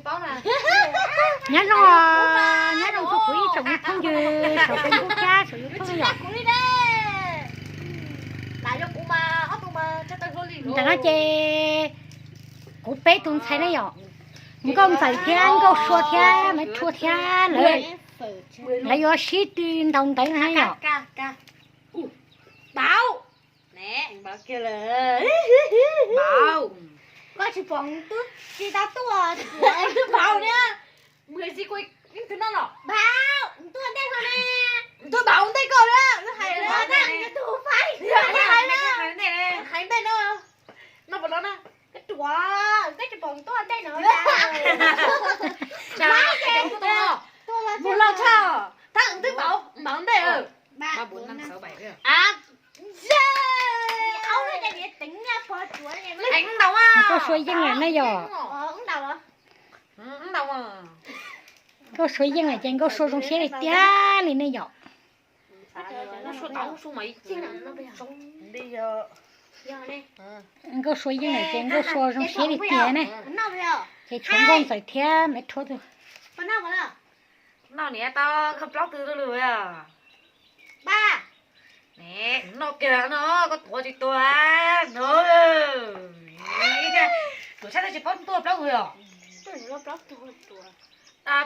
Nyob zoo, nyob zoo txog kuv ib tsoom phooj ywg saum Facebook thiab saum YouTube yom. Ntawm no ces kuv peb tus ntxhais ne yom, Nkauj Ntxawm thiab Nkauj Sua thiab Maiv Rhua thiab lawv, lawv yuav sib tw ntaus ntawv na yom. Mus los tso, tab twb npaum ntej. Nkauj Sua yeej lawm ne yom. Nkauj Sua yeej lawm ces Nkauj Sua zoo siab li tiag li ne yom. Nkauj Sua yeej lawm ces Nkauj Sua zoo siab li tiag ne. Ces tshuav Nkauj Ntxawm thiab Maiv Rhua tus. Noj kiag no, koj tuav tsis tuag no. Tuam tshaj tsis paub tuaj plaub tus os.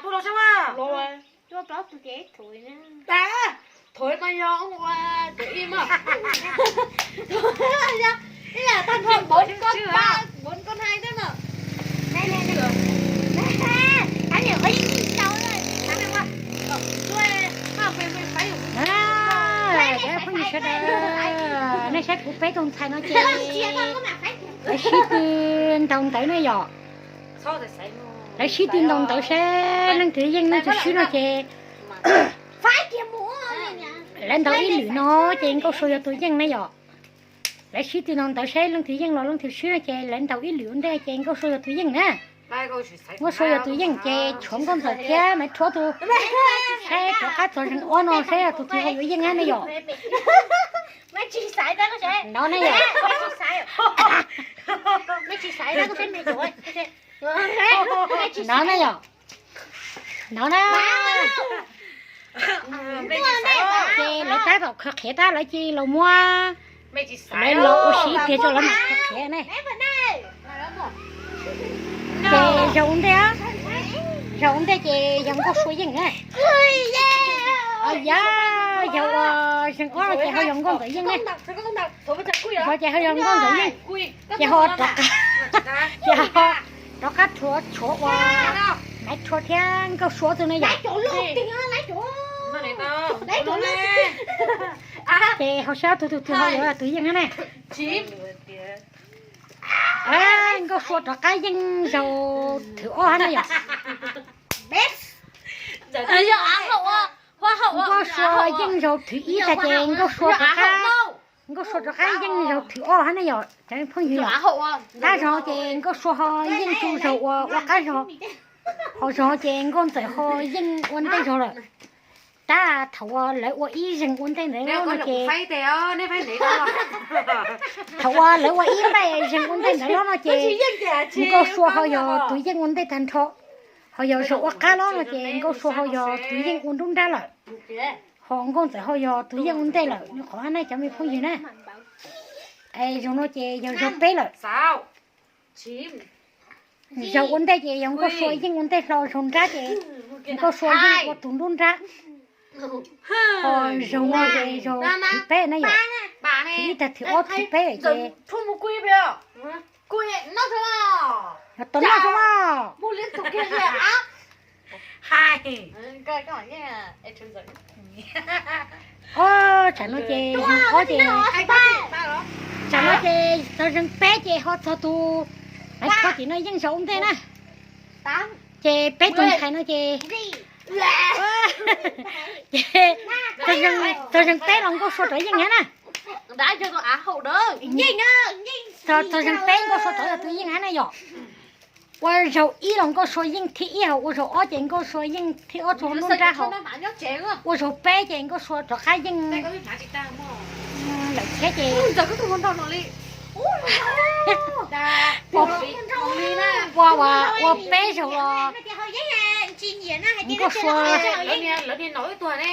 Tuaj los saib mas. Thuav mas yog ua tuav ib mas. Ib yam tag nrho npaum koj, npaum koj hais thiab mas. Phooj ywg sawv daws, nej saib kuv peb tus ntxhais no ces lawv sib tw ntaus ntawv ne yom. Lawv sib tw ntaus ntawv seb leej twg yeej leej twg swb no ces lawv ntaus ib lwm no ces Nkauj Sua yog tus yeej ne yom. Lawv sib tw ntaus ntawv seb leej twg yeej los leej twg swb no ces lawv ntaus ib lwm ua ntej ces Nkauj Sua yog tus yeej na. Nkauj Sua yog tus yeej ces tshuav Nkauj Ntxawm thiab Maiv Rhua tus. Saib rov qab txog zeeg ob no saib tus twg ho yuav yeej na ne yom. No ne yom. No ne yom. No na. Ces lawv tab tom khaws qhiav tab lawv cia li los muab, lawv los ua si tiag rau lawv mam khaws qhiav ne. Ces zaum ua ntej, zaum ua ntej ces yog Nkauj Sua yeej na. Yog, zaum ua zeeg ob no ces ho yog Nkauj Ntxawm yeej ne. Ho ces ho yog Nkauj Ntxawm yeej, ces ho rov qab, ces ho rov qab tshuav, tshuav ua Maiv Rhua thiab Nkauj Sua tus ne yom. Ces ho saib tus tus twg ho yuav tus yeej na ne. Nkauj Sua rov qab yeej zaum thwv ob hab na yom. Nkauj Sua yeej zaum thwv ib tag ces Nkauj Sua rov qab, Nkauj Sua rov qab yeej zaum thwv ob hab ne yom cov phooj ywg yom. Tab zaug ces Nkauj Sua ho yeej tau zaum ua, ua qab zog, ho zog ces Nkauj Ntxawm ho yeej ua ntej zog lawm. Tab thaum uas lawv ua ib zeeg ua ntej ntawd no ces, thaum uas lawv ua ib npaij zeeg ua ntej ntawd los no ces Nkauj Sua ho yog tus yeej ua ntej tag nrho, ho yog zaum ua qab los no ces Nkauj Sua ho yog tus yeej ua nruab nrab lawm. Ho Nkauj Ntxawm ho yog tus yeej ua ntej lawm, nws qhov hab ne cov me phooj ywg na. Es zaum no ces yog zaum peb lawm. Zaum ua ntej ces yog Nkauj Sua yeej ua ntej hlo, zaum nrab ces Nkauj Sua yeej ua tus nruab nrab. Ho zaum no ces zaum thwv peb na yom, thwv ib tag thwv ob thwv peb ces tau noj zoo mas. Ob, tsam no ces, ob ces, tsam no ces tau zeeg peb ces ho txog tus, Maiv Rhua tim no yeej zaum ua ntej na. Ces peb tus ntxhais no ces, ces tau zeeg peb los Nkauj Sua rov yeej hab na. Tau zeeg peb Nkauj Sua rov yog tus yeej hab na yom. Ua zaum ib los Nkauj Sua yeej thib ib, ho ua zaum ob ces Nkauj Sua yeej thib ob txog nruab nrab, ho ua zaum peb ces Nkauj Sua rov qab yeej lawm thiab ces ua Ua peb zaug los nkauj sua. Lawv niag nom ib tug ne.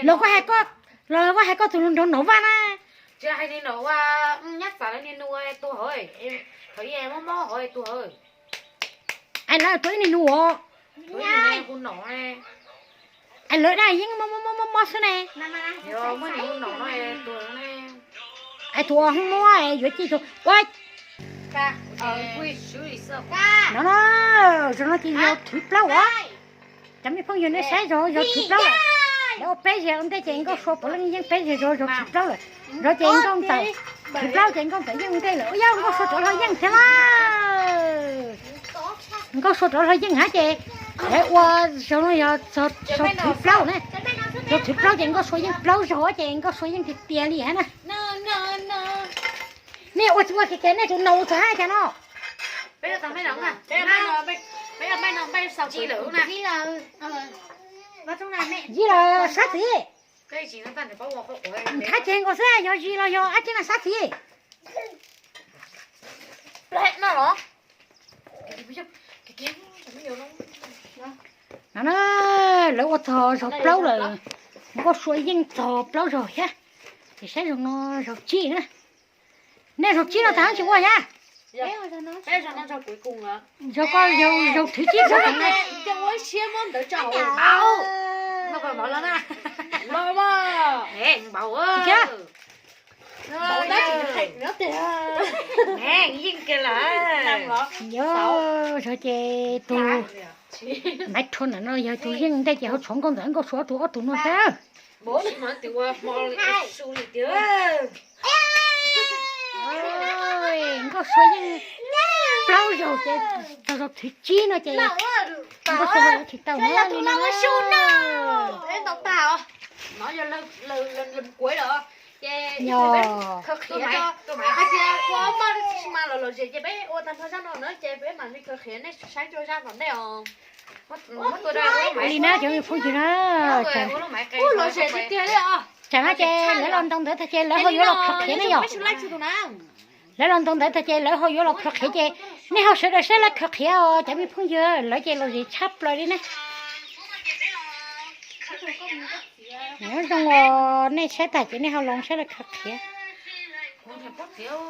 Los koj hais koj, los koj hais koj tus hluas nraug Nom Vaj na. Tsis hais li no ua, nyab txav lawv niag nus tuag hauv, thaum ub mob mob hauv tuag hauv. Es lawv tuag ib niag nus os. Hu nom, es lawv dab yeej mob mob mob mob xwb ne. Yog muaj niag hu nom no tuag ne. Es tus uas hu mob yuav ci tus ua. No no, zaum no ces yog thwv plaub os. Cov me phooj ywg nej saib, zaum no yog thwv plaub lawm. Lawv ua peb zaug ua ntej ces nkauj sua puav leej yeej peb zaug, zaum no thwv plaub lawm. Zaum no ces nkauj ntxawm, thwv plaub ces nkauj ntxawm yeej ua ntej lawm. Ua yog nkauj sua rov hlo yeej thiab lawm. Nkauj sua rov hlo yeej hab ces lawv ua, zaum no yog zaum thwv plaub na. Zaum thwv plaub ces nkauj sua yeej plaub zaug ces nkauj sua yeej tiag tiag li hab na. Nej ua tsis ua kiag kiag nej tus nom txog hab cas no. Zis los sab txiv. Nthab ces nkaus xwb, yog zis los yog dab tsi na sab txiv. No na, lawv ua txog zaum plaub lawm, nkauj sua yeej txog plaub zaug thiab. Ces saib zaum no zaum tsib na. Nej zaum tsib no tag tsis ua thiab? Zaum koj zaum thwv tsib txog na. Yog, ces tus maiv rhua ntawm no yog tus yeej ntej ces ho tshuav nkauj ntxawm nkauj sua tus ob tug no xwb. Nkauj sua yeej plaub zaug ces txog zaum thwv tsib no ces nkauj sua tsis tau na li no. Yog, li na cov me phooj ywg na, tsam no ces lawv los ntaus ntawv tag ces lawv ho yuav los khaws qhiav ne yom. Lawv los ntaus ntawv tag ces lawv ho yuav los khaws qhiav ces nej ho sawv daws saib lawv khaws qhiav os cov me phooj ywg, lawv ces lom zem tshaj plaws li ne. Nyob zoo os, nej saib tag ces nej ho los saib lawv khaws qhiav.